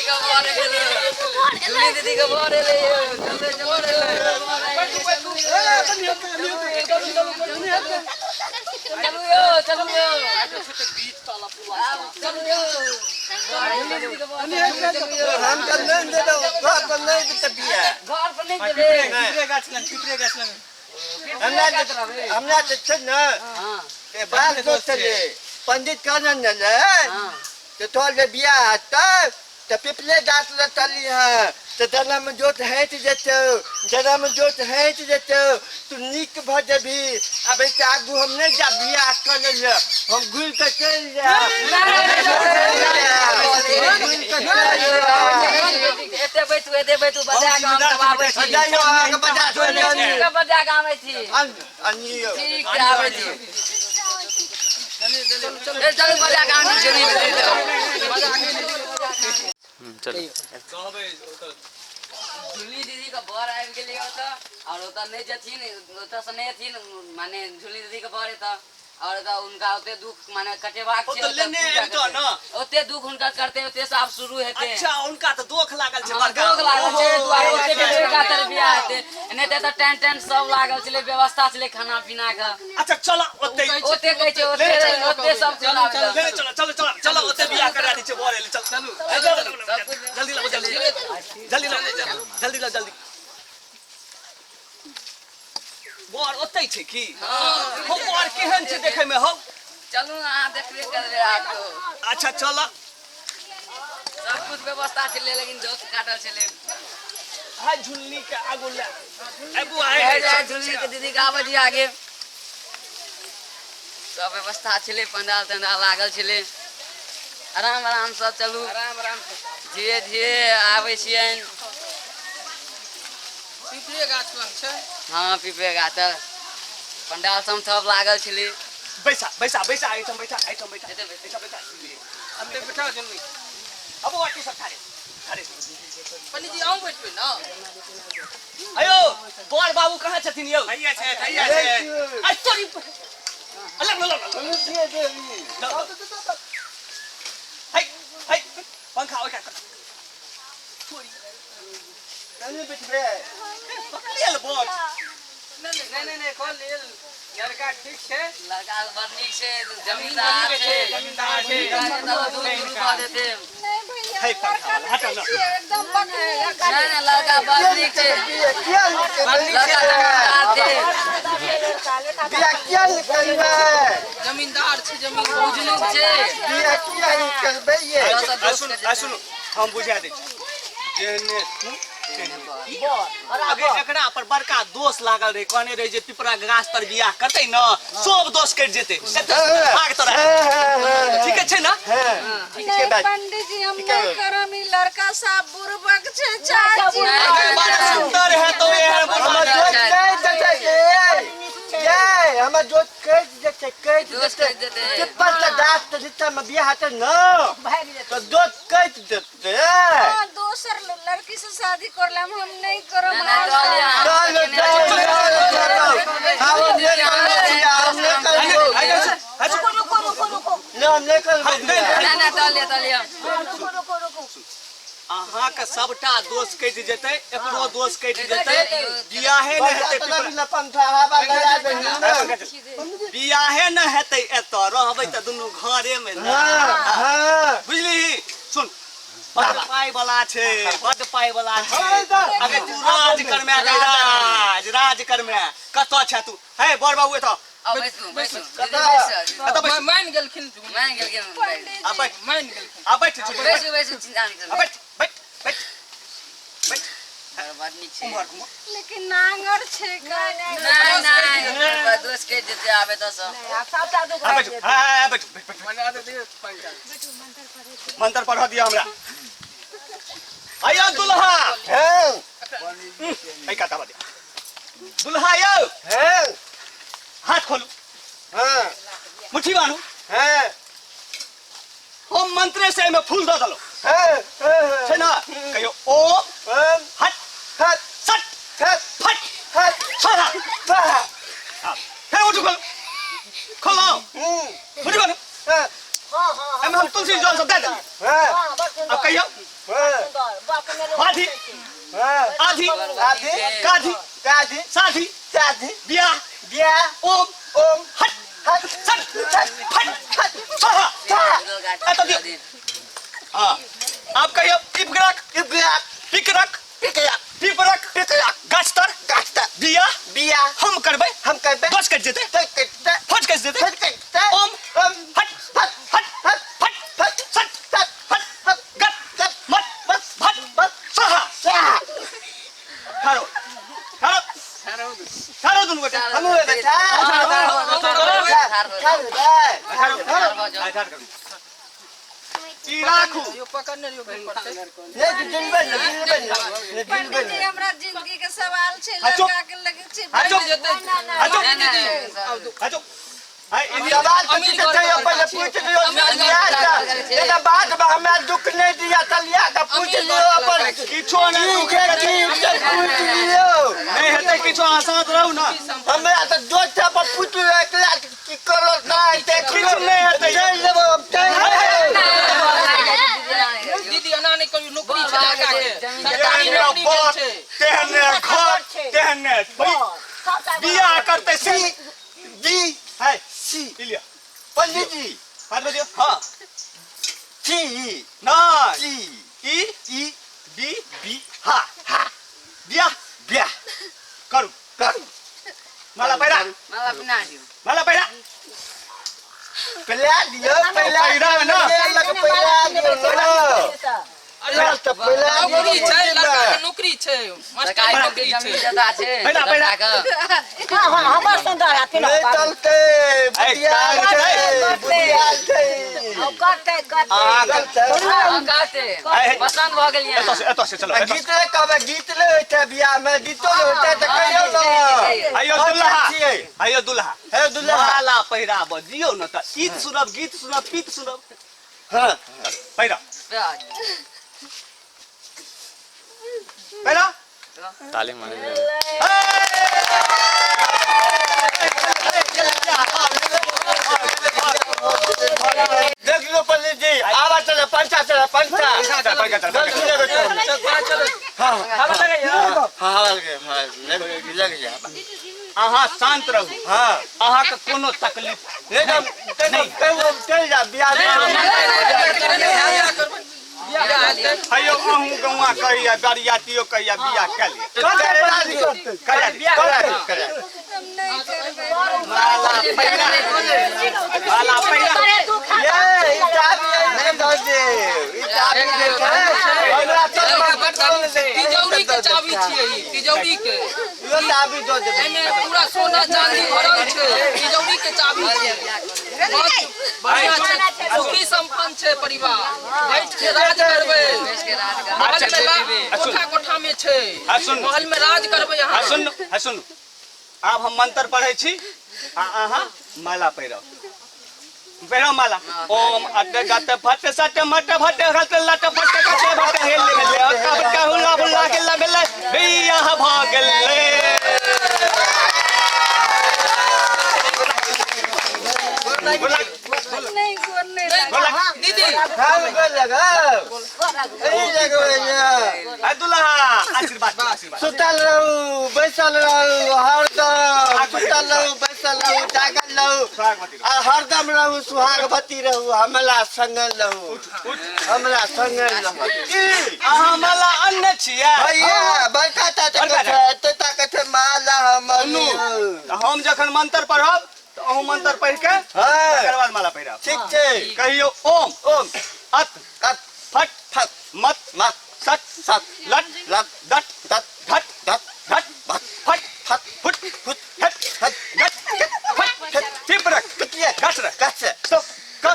के बर गेलै, झुलनी दीदी के बर एलै यौ। चलू चलू चलू यौ, चलू यौ, चलू यौ। हम तऽ नहि देबै, घर पर नहि देतै बियाह। घर पर नहि देबै? पिपरे गाछ लग, पिपरे गाछ लग। हमरा हमरा जे छै ने से बाल दोस्त छलै, पंडित कहने ने तऽ तोहर जे बियाह हेतौ तऽ पिपले गाछ लग चलिहँ, तऽ जनम जोत हटि जेतौ, जनम जोत हटि जेतौ, तू नीक भऽ जेबही। आब एहिसँ आगू हम नहि जायब बियाह करै लए, हम घुरि कऽ चलि जायब, घुरि कऽ चलि जायब। एते बैठू, एते बैठू, बजा कऽ हम सब आबै छी। जाइयौ, अहाँके बजा कऽ के बजा कऽ आबै छी। अनियौ। ठीक छै, आबै छी। ए, चलू, बजा कऽ आनै छी। झुलनी दीदी के बर आबि गेलै ओतऽ, आओर ओतऽ नहि जेथिन, ओतऽ से नहि एथिन, माने झुलनी दीदी के बर एतऽ, आओर एतऽ हुनका ओते दुख माने कटेबाक छै। ओतऽ लेने आबितऽ ने। ओते दुख हुनका करते, ओते से आब शुरू हेतै। अच्छा, हुनका तऽ दोख लागल छै। हँ, बड़का दोख लागल छै, एहि दुआरे ओते बेटा तर बियाह हेतै, नहि तऽ एतऽ टेंट टेंट सब लागल छलै, व्यवस्था छलै खाना पीना के। अच्छा, चल ओते। ओते कहै छै, ओते ओते सब चलाबै। लेने चलो, चलो चलो चलो, ओते बियाह करा दै छै। बर एलै, चल चलू, जल्दी लाओ, जल्दी जल्दी लाओ, जल्दी लाओ, जल्दी। बर ओतै छै की हौ? बर केहन छै देखै मे हौ? चलू, अहाँ देखबे करबै आब। अच्छा, चल। सब कुछ व्यवस्था छलै, लेकिन दोस्त काटल छलै। हाय, झुलनी के आगू ले आबू आइ। झुलनी के दीदी के आबै छी आगे। सब व्यवस्था छलै, पंडाल तंडाल लागल छलै। आराम आराम से चलू, आराम आराम से। धीरे धीरे आबै छियनि। पिपरे गाछ लग छै। हँ, पिपरे गाछ तर पंडाल सब सब लागल छलै। बैसा बैसा बैसा, एहिठाम बैठा, एहिठाम बैठा, एहिठाम बैठा। एते बैठा झुलनी। अब बौआ, तू सब ठारे ठारे। पंडित जी, अहूँ बैठबै ने? अयो, बर बाबू कहाँ छथिन यौ? हैया छै, हैया छै। आइ तोरी अलग अलग। है है, पंखा ओइ कात तोरी। कनी बैठबै। पकड़ियल बर। नहि नहि नहि, कहलियै लड़का ठीक छै। लड़का बड़ नीक छै, जमींदार छै। जमींदार छै। रुपा देते। नहीं भैया। है, पंखा वाला हटो ना। एकदम बकरी। नहीं नहीं, लड़का बड़ नीक छै। किया निकलबै? लड़का जमींदार छै। बियाह किया निकलबै? जमींदार छै, जमीन। बुझनुक छै। बियाह किया निकलबै ये? आ सुनू, आ सुनू, हम बुझा दै छी। जेहने तू तेहने। अगे एकरा पर बड़का दोष लागल रहे, कहने रहे जे पिपरा के गाछ तर बियाह करतै न, सब दोष कटि जेतै। भाग तोरा, ठीक छै ना? नहीं पंडित जी, हम नहीं करम, ई लड़का साहब बुड़बक छै चाची। अगे बड़ा सुंदर है तो एहन हमर बुढ़बक। दोस्त कहि देतै ये, हमर दोस्त कहि देतै, कहि दोस्त देतै। कहि देतै। चिप्पल के गाछ तऽ नीचा मे बियाह हेतै न, तऽ दोस्त कटि जेतै। हाँ, दोसर लड़की से शादी कर लेम, हम नहीं करम। नहीं, नहीं, चलो चलो चलो, हम नहि करबै बियाह, हम नहि करबै। रुको रुको रुको। नहि, हम नहि करबै बियाह। नहीं नहीं, तलिया तलिया। अहाँके सबटा दोष कटि जेतै, एकरो दोष कटि जेतै, बियाहे नहि हेतै। पंखा पंखा हवा लगा दही ने। बियाहे नहि हेतै, एतऽ रहबै तऽ दुनू घरे मे ने। हाँ हाँ। बुझली? सुन, बड पाइ वाला छै, बड पाइ वाला छै। अगे तू राज करमे गे, राज राज करमे। कतऽ छै तू? हे बर बाबू, एतऽ। आओ बैसू बैसू दीदी, बैसू। एतऽ बैसू। मान गेलखिन। मान गेलखिन। आ बैठ। मान गेलखिन। आ बैठ, चुप। बैसू बैसू, चिंता नहि आ करू। बैठ बैठ बैठ बैठ। बड़ नीक छै। उम्हर घुमा। लेकिन नांगर छै का? नहीं नहीं, दोस्त कहि देते आबे तऽ सब। आ बैठ, हाँ हाँ, बैठ बैठ बैठ। मना दे दियौ पंखा। मंत्र पढ़ दिया हमरा। आयो दुल्हा। हाँ। ऐ काता बा दुल्हा यौ। हाँ। हाथ खोलू। हाँ। मुट्ठी बान्हू। हाँ। हम मंत्रे से एहिमे फूल दऽ देलहुँ। हाँ हाँ। छै ने? कहियो ओम। हम। हट। हट। सट। हट। फट। हट। स्वाहा। स्वाहा। हाँ, फेर मुट्ठी खोलू, खोलू। मुट्ठी बान्हू। हाँ। एहिमे हम तुलसी जल सब दऽ देलियै। हाँ। अब कहियो। आधी आधी आधी काधी काधी साधी साधी बियाह बियाह ओम ओम हट हट सट सट फट हट स्वाहा स्वाहा। एतऽ दियौ। हाँ, आब कहियौ इपगरक इपगरक पिकरक पिकरक पिपरक पिकरक गाछ तर गाछ तर बियाह बियाह हम करबै हम करबै दोस कटि जेतै दोस कटि जेतै फट कटि जेतै फट कटि जेतै ओम ओम हट हट हट हट फट फट सट सट हट हट गट गट मत मत भट मत स्वाहा स्वाहा। ठाढ़ो ठाढ़ो ठाढ़ो दुनू गोटे। हमहूँ एबै ठाढ़। ठाढ़ ठाढ़ हेबै। ठाढ़ ठाढ़ ठाढ़ करू। ई राखू। यो पकड़ने रहियो गिर पड़तै। नहि दिलबै ने दिलबै ने नहि दिलबै पंडित जी ने। हमरा जिंदगी के सवाल छै, हाँ, चुप। लड़का के लगे छै। हाँ, चुप। नहीं, चुप। नहीं, आ चुप। आइ ई सवाल तऽ की छै, पहिले पूछि लियौ लिया कऽ। एकर बाद मे हमरा दुःख नहि दिअ तऽ लिया कऽ पूछि लियौ अपन। किछो नहि की दुख छै की छै पूछि लियौ। नहि हेतै किछो, अहाँ शांत रहू ने। हमरा तऽ दोस्त अपन पूछि लियौ एकला की करो नहि देख किछु नहि हेतै। चलि जेबौ हम चलि जेबौ। दीदी एना नहि करियौ, नौकरी छै लड़का के, सरकारी तेहने नौकरी भेल बर छै। तेहने घर तेहने बियाह करतै से सी डी है सी ई लिअ पंडित जी हाथ में दियौ। हाँ सी नहि सी ई ई बी बी हा हा बियाह बियाह करू करू। माला पहिरा माला पिना दियौ। माला पहिरा पहिरा दियौ पहिरा पहिरा ने। लग पहिरा दियौ ने। अरे तऽ पहिरा दियौ नौकरी छै लड़का के, नौकरी छै, मास्टरी सरकारी नौकरी नौकरी जमीन छै। जता छै पहिरा, पहिरा। लड़का के। हमर सुन्दर हाथ नहि चलतै बुधियार छै बुधियार छै। करतै करतै। अहाँ चलतै। हाँ, कहते आइ, पसंद भऽ गेल एतऽ से यहाँ। एतऽ से चलो आ एतऽ से। गीत नहि कहबै, गीत नहि होइ छै बियाह मे, गीतो नहि होइ छै तऽ कहियौ ने। आइयो दुल्हा छियै। आइयो दुल्हा हे दुल्हा। माला पहिराब दियौ ने तऽ गीत सुनब गीत सुनब पीत सुनब। हाँ पहिरा पहिरा। ताली मारे। देख लो पंडित जी आवा चले पंचा चले पंचा। चल, पंखा चल, पंखा चल। हाँ हवा लगैया। हाँ लग हाँ लग लग गया। अहाँ शांत रहू। हाँ अहाँके कोनो तकलीफ नहीं तो नहीं चल जा बियाह में। आइयो अहूँ गौआ कहैया बरियातियो कहैया बियाह कए लिअ। करा दियौ करा दियौ। करा दियौ करा हम नहीं करबै। माला पहिरा माला पहिरा। ये ई चाबी ये दऽ दे ई चाबी जे छै हमरा चल तिजौरी के चाबी छियै ई, तिजौरी के। यो चाबी दऽ देबै। एहिमे पूरा सोना चांदी भरल छै, तिजौरी के चाबी छियै। बहुत बढ़िया छै, सुखी संपन्न छै परिवार, बैठ के राज करबै। महल में कोठा कोठा में छै, आ सुन। महल में राज करबै आ अहाँ। सुन आ सुन, आब हम मंत्र पढ़ै छी आ अहाँ माला पहिराउ पहिराउ माला। ओम अट गत फट सट मट भट हट लट फट कट भट हेल गेलै कब कहुला भुला गेल गेलै बियाह भऽ गेलै। बोला नहीं गोर नहीं लागे। बोला दीदी हम गोर लगाउ एही लगबै आ दुल्हा आशीर्वाद आशीर्वाद। सुतल रहू बैसल रहू हरदम सुतल रहू बैसल रहू जागल रहू सुहागवती आ हरदम रहू सुहागवती रहू हमरा संग रहू हमरा संग रहू। की अहाँ माला अनने छियै? भैया बड़का चाचा बड़का के छै एते ताकत छै माला हमर। सुनू तऽ हम जखन मंत्र पढ़ब तऽ अहूँ मंत्र पढ़ि के हाँ तकर बाद माला पहिराब। ठीक छै। कहियौ ओम ओम अत अत फट फट मत मत सट सट लट लट डट दत घट दत घट भट फट फट फुट फुट हट हट गट फट टिप रख पिटिया गट रख गछ सब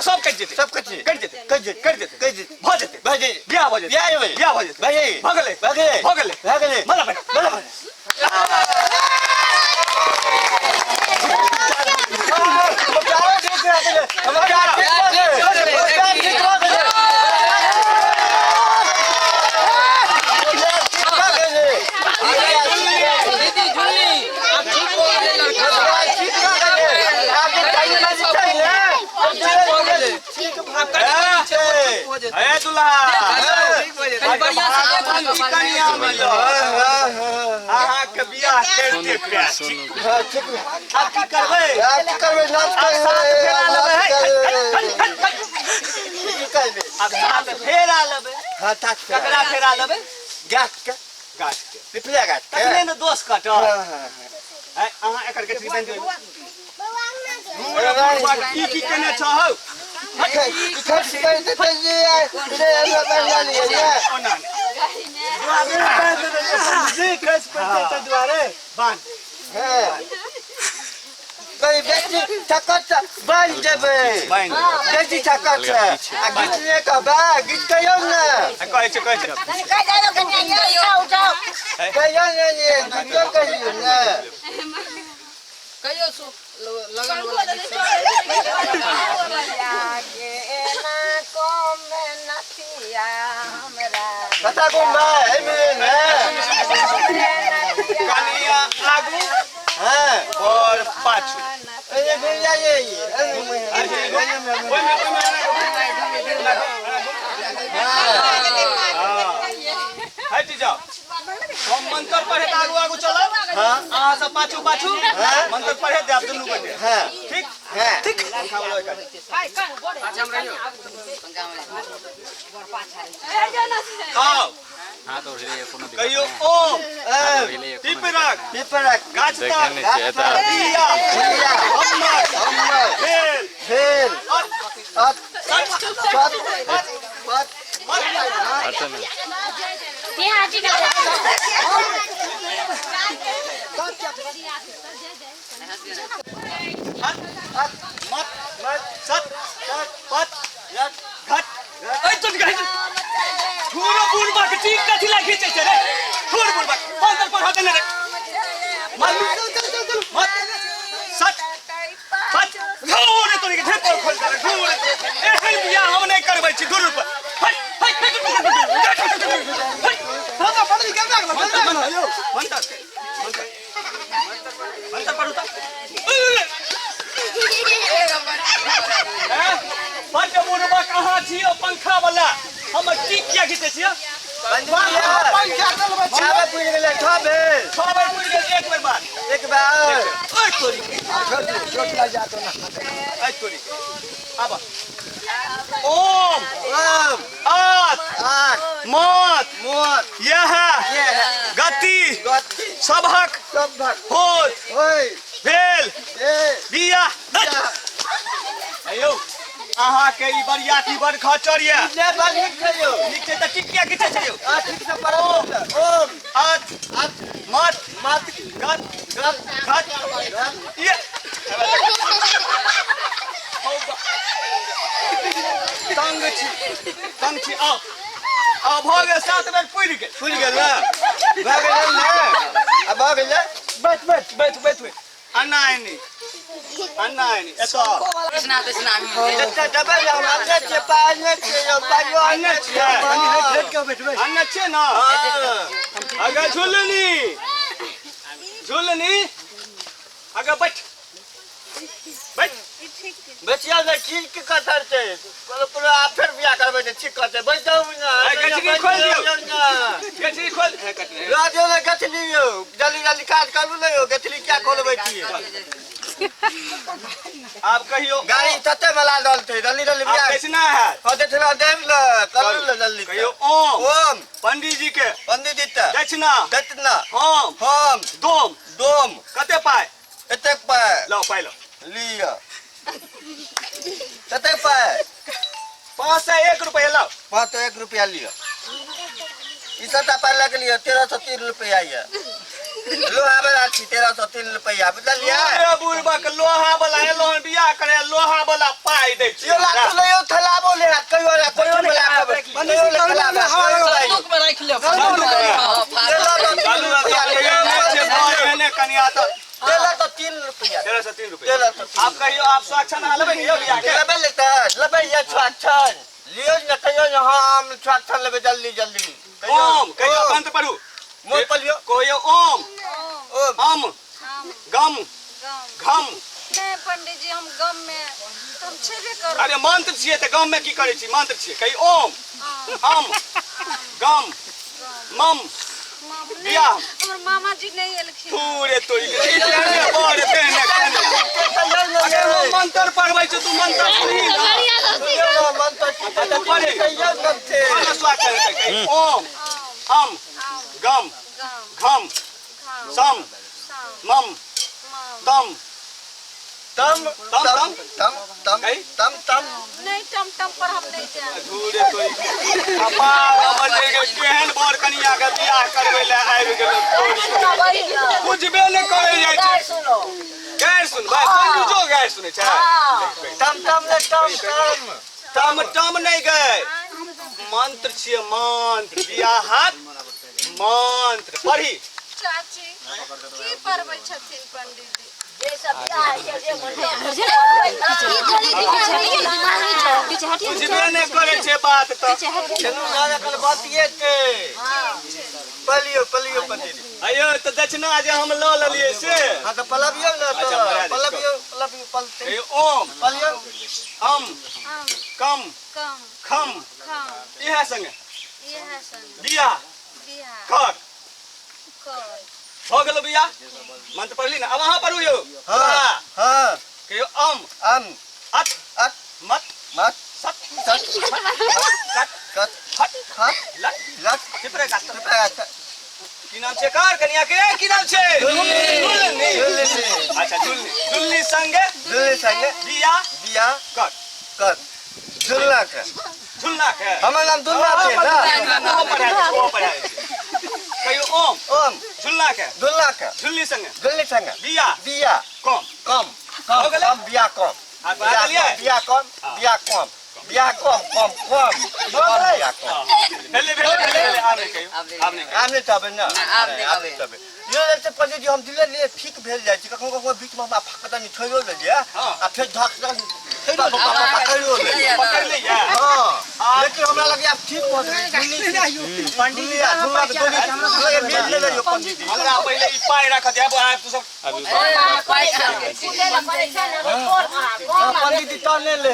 सब कटि जेतै सब कटि जेतै। कटि जेतै कटि जेतै। कटि जेतै कटि जेतै। भऽ जेतै भऽ जेतै। बियाह भऽ जेतै बियाह भऽ जेतै। बियाह भऽ जेतै भऽ जेतै। भऽ गेलै भऽ गेलै। भऽ गेलै भऽ गेलै। माला पहिरा माला पहिरा। दीदी झुल्ली आब ठीक भऽ गेलै लड़का। ठीक भऽ गेलै। ए दुल्हा ठीक भऽ जेतै। ई कनिया मिलल। हाँ हाँ अहाँके बियाह करिते प्यार छी। हाँ, ठीक। आब की करबै? आब की करबै? नाच आब सात करबै। फेरा लेबै। की करबै? आब सात फेरा लेबै। हाँ, सात फेरा। ककरा फेरा लेबै? गाछ के। गाछ के। पिपरा गाछ के। तखने ने दोष कटत। हाँ हाँ। है, अहाँ एकर गठरी बान्हि दियौ। की की केने छह हौ? ओना नहि। खस पड़तै तऽ दुआरे बान्ह। बान्हि देबै। बान्हि देबै। बेसी ठक्कर छै आ गीत नहि कहबै? गीत कहियौ ने। कहै छै, कहै छै। उठाओ। कहियौ ने, गीतो कहियौ ने। कहियो सु लगन वाला गीत। कता गुम भाइ एहिमे ने। कनिया आगू, हँ, बर पाछू। एहिमे घुमि जाइए। ओहिमे, ओहिमे। हटि जाओ। हम मंत्र पढ़े तऽ आगू आगू चलब, अहाँ सब पाछू पाछू। मंत्र पढ़े देब दुनू गोटे। हँ। ठीक? हँ। ठीक। पंखा वाला ओहि कात। पाछामे रहियौ, पंखामे। आउ कहियो, ओम पिपरक पिपरक गाछ तर बिया बिया हमर हमर भेल भेल अत अत सत सत पत मत। अत मत मत सत सत पत रत घट। ऐ तो घट ठूरो बुढ़बा के ठीक कथी ला खींचै छै रे? ठूर बुढ़बा मंत्र पढ़ा देने रे। मत मत सत पत घूरे तोरी के ढेर खोल दे घूरे। एहन बियाह हम नहि करबै छी। दूर पर हट हट हट हट। मंत्र मंत्र मंत्र पढ़ू त बड्ड बुढ़बा कहाँ छियै? पंखा वाला हमर टीक किया खींचै छियै? छाबे पुरि गेलै, छह भेल। 6 बेर पुरि गेल, एक बेर बाद। एक बेर। ओइ तोरी, ऐ तोरी। आब ओम ओम आत आठ मत मोत यह यह गति गति सभक सभक होत होय भेल भेल बियाह। यौ, अहाँके ई बरियाती बड़ खचर यऽ। नहि, बड़ नीक छै यौ। नीक छै तऽ टिक किया खींचै छै यौ? आ ठीक से पढ़ू। ओम आत आत मत मत गत गत घट गत ये तंग छी, तंग छी। आउ आउ, भऽ गेल, 7 बेर पुरि गेल। पुरि गेल ने? भऽ गेल ने? आ भऽ गेल। बैठ बैठ बैठ बैठ। अन्ना आइनी, अन्ना आइनी, एतऽ आउ। कृष्णा कृष्णा। जते देबै ने, हम अन्ने छियै, पाइ नहि छियै यौ, पाइयो अन्ने छियै? अन्ने छियै ने? हँ। अगर झुलनी, झुलनी, अगर बैठ बैठ। बेचिया ने ठीक कथर छै? कोनो कोनो आ फेर बियाह करबै तऽ ठीक कहतै। बैठ जाउ ने। आ, गठरी खोलि दियौ। ने गठरी खोल हे, कटने रह दियौ ने गठरी यौ। जल्दी जल्दी काज करू ने यौ। गठरी किया खोलबै छियै? आब कहियो। गाड़ी तते मला दलतै, जल्दी जल्दी आब बियाह। कैसना हैत? हँ, देखना देब ने, करू ने जल्दी। कहियो, ओम ओम पंडीजी जी के पंडित जी के दक्षिणा दक्षिणा हम हम दोम दोम। कते पाइ? एतेक पाइ। लाओ, पाइ लाओ। लिअ, कतेक पाइ? 501 रुपया लाओ। 501 रुपया लिअ। ई सबटा पाइ लऽ के लिअ। 1303 रुपया यऽ। लोहा वाला छी, 1303 रुपया, बुझलियै? अरे बुढ़बा के लोहा वाला एलो हन बियाह करे, लोहा वाला पाइ दै छी। यो लाखो ले यौ, थलाबो ले हाथ कहियो ले, कहियो ले लाखो, कहियो ले थलाबो। संदूक में राखि लेब। संदूक में। 1303 रुपया। एहने कनिया तऽ 1303 रुपया। 1303 रुपया। 1303। आब कहियो, आब स्वाक्षर अहाँ लेबै ने यौ बियाह के? लेबै ले तऽ लेबै ये स्वाक्षर। लियौ ने, कहियो ने। हाँ, हम स्वाक्षर लेबै, जल्दी जल्दी कहियौ। ओम कहियो। ओम। मंत्र पढ़ू। मुँह पर लियौ। कहियो, ओम ओम अम गम घम। नहि पंडित जी, हम गम में हम छेबे करू। अरे मंत्र छियै तऽ गम में की करै छी? मंत्र छियै। कही, ओम अम गम मम बियाह हमर मामा जी नहीं एलखिन। पूरे तोरी के बड़ तेने अरे हम मंत्र पढ़बै छै, तू मंत्र सुनही ना। मंत्र पढ़े। कहियो कब छै। ओम अम गम घम सम मम तम तम तम तम तम तम तम तम नहीं टम टम पर हम नहीं जाए। झूरे तोरी कपाल हमर जे केहन बर कनिया के बियाह करबै ले आबि गेल। बुझबे नै करै जाइ छै। गारि सुन भाई, पंडितो गारि सुनै छै। तम तम ने तम तम तम तम नहि गए, मंत्र छियै मंत्र, बियाहक मंत्र पढ़ी। चाची की पढ़बै छथिन पंडित जी? बुझबे नहि करै छै बात तऽ। चलू ना एखन बातिये छै। पलियो पलियो पंडित। अयो तऽ दक्षिणा जे हम लऽ लेलियै से। हाँ तऽ पलबियो ने तऽ पलबियो पलबियो पलते। ओम पलियो अम कम खम इएह संगे बियाह कर हो गेलो बियाह। मंत्र पढ़ली ना, अब अहाँ पढ़ू यौ। हाँ हाँ कहियो अम अम अत अत मत मत सत सत कत कत हट हट लट लट पिपरे गाछ। पिपरे गाछ। की नाम छै कार कनिया के? की नाम छै? झुलनी। अच्छा झुलनी, झुलनी संगे झुलनी संगे बियाह बियाह कर कर झुलना के झुलना के। हमर नाम दुलना छै ना। ओ पढ़ाइ छै, ओ पढ़ाइ छै। कहियो ओम ओम झुलना के झुलना के झुलनी संगे झुलनी संगे बियाह बियाह कम कम कम हो गेलै? कम बियाह कम हाथ बढ़ा देलियै? बियाह कम बियाह कम बियाह कम कम कम बियाह कम। भेलै भेलै भेलै। आब नहि कहियो, आब नहि कहियो। आब नहि तबे ना, आब नहि आब नहि तबे। यो जे पंडित जी हम धीरे धीरे ठीक भेल जाइ छै। कखनो कखनो बीच में हमरा फकदनी छोड़ियो देलियै आ फेर धक धक पकड़ियो लेलियै। पकड़ि लियै। हाँ लेकिन हमरा लगैया आब ठीक भऽ गेलै। पंडित जी झुलना के दोनी मिल लेले यौ पंडित जी। हमरा पहिले ई पाइ राखऽ दे, आब तू सब पंडित जी तऽ नहि ले।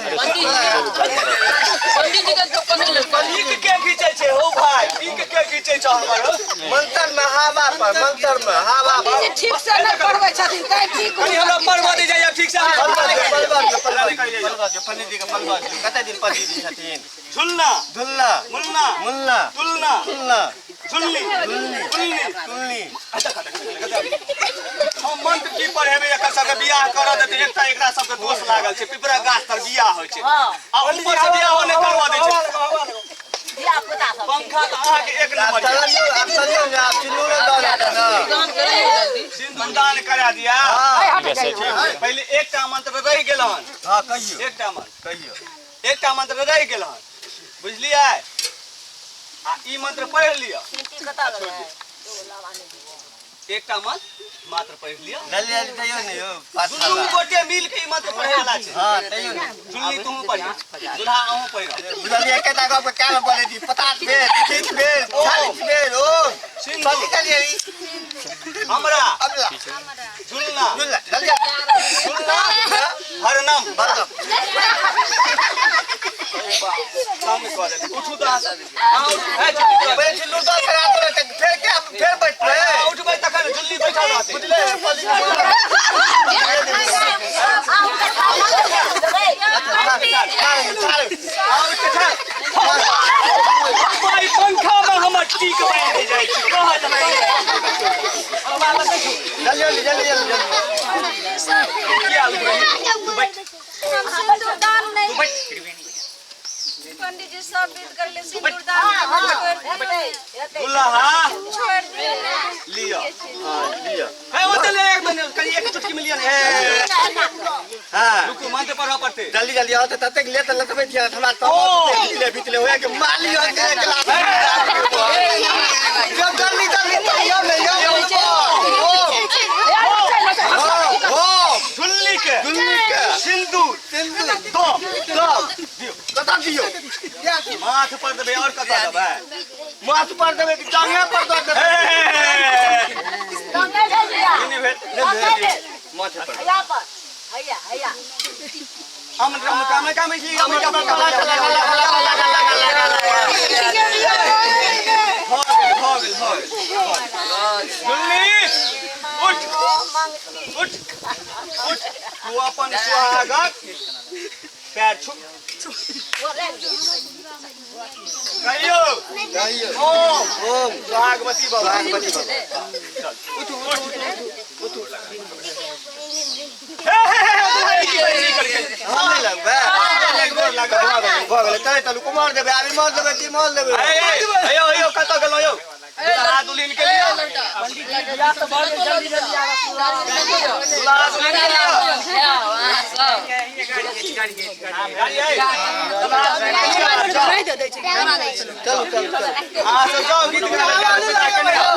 पंडित जी के पकड़ ले। पीक के घीचै छै हौ भाई, पीक के घीचै छै हमर। मंत्र में हवा पर, मंत्र में हवा पर। ठीक से नहि पढ़बै छथिन तैं ठीक। कनी हमरा पढ़बऽ दे जाइए ठीक से। पलवा दियौ पलवा दियौ पलवा दियौ पंडित जी के पलवा दियौ। कते दिन पंडित जी छथिन? झुलना झुलना मुलना मुलना तुलना तुलना झुलनी झुलनी झुलनी तुलनी। हम मंत्र की पढ़ेबै? एकर सबके बियाह करऽ देतै। एकटा एकरा सबके दोष लागल छै, पिपरा गाछ तर बियाह होइ छै आ ऊपर से बियाहो नहि करबऽ दै छै। पंखा तऽ अहाँके एक नंबर। चलियौ आब चलियौ ने, आब सिन्दूर दऽ देतै ना। सिन्दूर दान करा दिया। पहिले एकटा मंत्र रहि गेल हन। हाँ कहियौ एकटा मंत्र कहियौ। एकटा मंत्र रहि गेल हन, बुझलियै? आ ई मंत्र पढ़ि लिअ। एकटा मंत्र मात्र पढ़ि लिअ। जल्दी जल्दी तैयो ने यौ। दुनू गोटे मिल के ई मंत्र पढ़े वाला छै। हाँ तैयो ने। झुलनी तूहू पढ़, दुल्हा अहूँ पढ़। बुझलियै एकेटा गप के कान बोलै छी। 50 बेर 30 बेर 40 बेर ओ सिन्दूर कथी कहलियै? हमरा अबला झुलना झुलना जल्दी झुलना हरनम बरदम कम कऽ देतै। उठू तऽ अहाँ सब। अहाँ उठू। हे झुलनी, पहिले सिन्दूर दऽ करा देबै तऽ फेर के फेर बैठबै। अहाँ उठबै तखन झुलनी बैठल रहतै। बुझलियै पंडित जी? अहाँ उठि कऽ ठाढ़। भाई पंखा में हमर टीक बान्हि जाइ छै। कहत नहि। जल्दी जल्दी जल्दी जल्दी। किया उठबै? तू बैठ। हम सिंदूर दान नहीं। तू बैठ। पंडित जी सब विध कर ले, सिंदूर दान छोड़ दियौ, दुल्हा छोड़ दियौ। लिअ। हाँ लिअ। हे ओतऽ ले एक मिनट, कनि एक चुटकी में लिअ ने। हे हाँ रुकू, मंत्र पढ़ऽ पड़तै। जल्दी जल्दी आओ तऽ ततेक लेट लटबै छियै हमरा तऽ भीतले भीतले होए के माली हो के क्लास। जब जल्दी जल्दी तैयो ने यौ। ओ ओ झुलनी के झुलनी के सिन्दूर सिन्दूर दऽ दऽ दियौ। कतऽ दियौ? माथ पर देबै और कतऽ देबै? माथ पर देबै कि टांगे पर दऽ देबै? ई नहि भेल। माथ पर हम हम काम काम छी हम काम काम भऽ गेल, भऽ गेल, भऽ गेल। उठ उठ तू अपन सुहागक पैर छू कहियो कहियो ओम ओम सुहागवती बाबा सुहागवती बाबा उठ उठ उठ उठ हे हे हे की बजरी करके हम नहीं लगबै लगबै लगबै भऽ गेलै चलै चलू कुमार देबै आबी माल देबै ती माल देबै हे हे यो कतऽ गेलौ यौ दुल्हा दुल्हिन के लिअ दुल्हा दुल्हिन के लिअ गाड़ी है दुल्हा दुल्हिन के लिअ चलू चलू चलू अहाँ सब जाओ गीत गाबै लए जाके नहि आउ।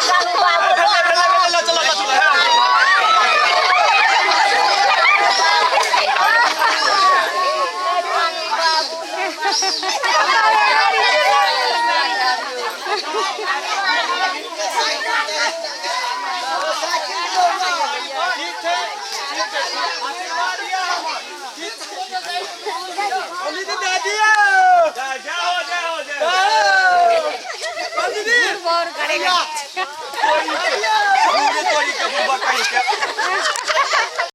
भेलै, भेलै, भेलै, चलो, चलो, चलो। ठीक छै, ठीक छै। आशीर्वाद दिअ हमर। ठीक छै। जय जय हो, जय हो, जय हो। तोरी के बुढ़बा कहीं के।